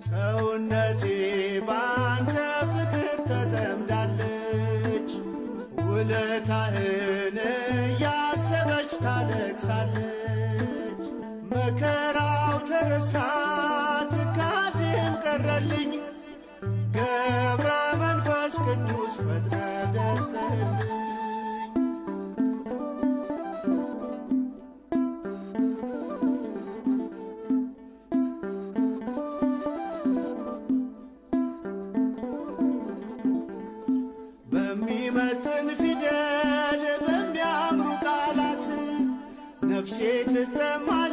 ሰውነቴ ባንተ ፍቅር ተጠምዳለች፣ ውለታህን እያሰበች ታለቅሳለች። መከራው ተረሳ ትካዜም ቀረልኝ፣ ገብረ መንፈስ ቅዱስ ፈጥነ ደርስልኝ። በሚመጥን ፊደል በሚያምሩ ቃላት ነፍሴ ትጠማለች።